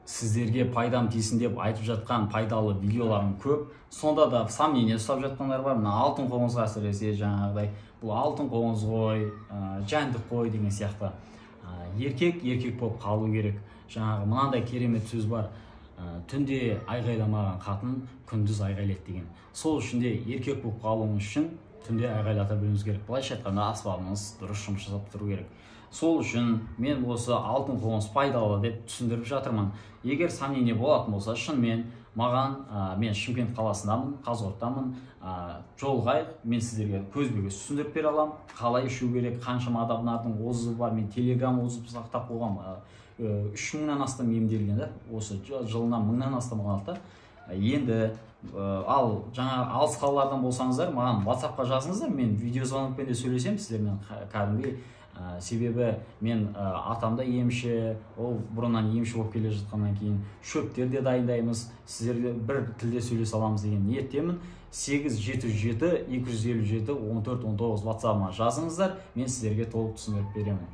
Сіздерге пайдам тисін деп айтып жатқан пайдалы видеоларым көп. Сонда да сомнение ұстап жатқандар бар. Мына алтын қоңызға әсіресе жаңағыдай, бұл алтын қоңыз ғой, жәндік қой деген сияқты. Еркек еркек болып қалу керек. Жаңағы мынандай керемет сөз бар. Түнде айғайламаған қатын күндіз айғайлайды деген. Сол үшін де еркек болып қалуыңыз үшін түнде айғайлата білуіңіз керек. Былайша айтқанда, аспабыңыз дұрыс жұмыс жасап тұру керек. Сол үшін мен осы алтын қоңыз пайдалы деп түсіндіріп жатырмын. Егер сомнение болатын болса, шынымен маған, мен Шымкент қаласындамын, Қазығұрттамын, жолығайық, мен сіздерге көзбе-көз түсіндіріп бере аламын. Қалай ішу керек, қаншама адамдардың отзывы бар, мен телеграм отзыв сақтап қойғанмын. 3000-нан астам емделген да, осы жылына 1000-нан астам алады да. Енді ал жаңа алыс қалалардан болсаңыздар, маған WhatsApp-қа жазыңыздар, мен видеозвонокпен де сөйлесемін сіздермен кәдімгідей. Себебі мен атам да емші, ол бұрыннан емші болып келе жатқаннан кейін шөптер де дайындаймыз, сіздерге бір тілде сөйлесе аламыз деген ниеттемін. 8 707 257 14 19 WhatsApp-ыма жазыңыздар, мен сіздерге толық түсіндіріп беремін.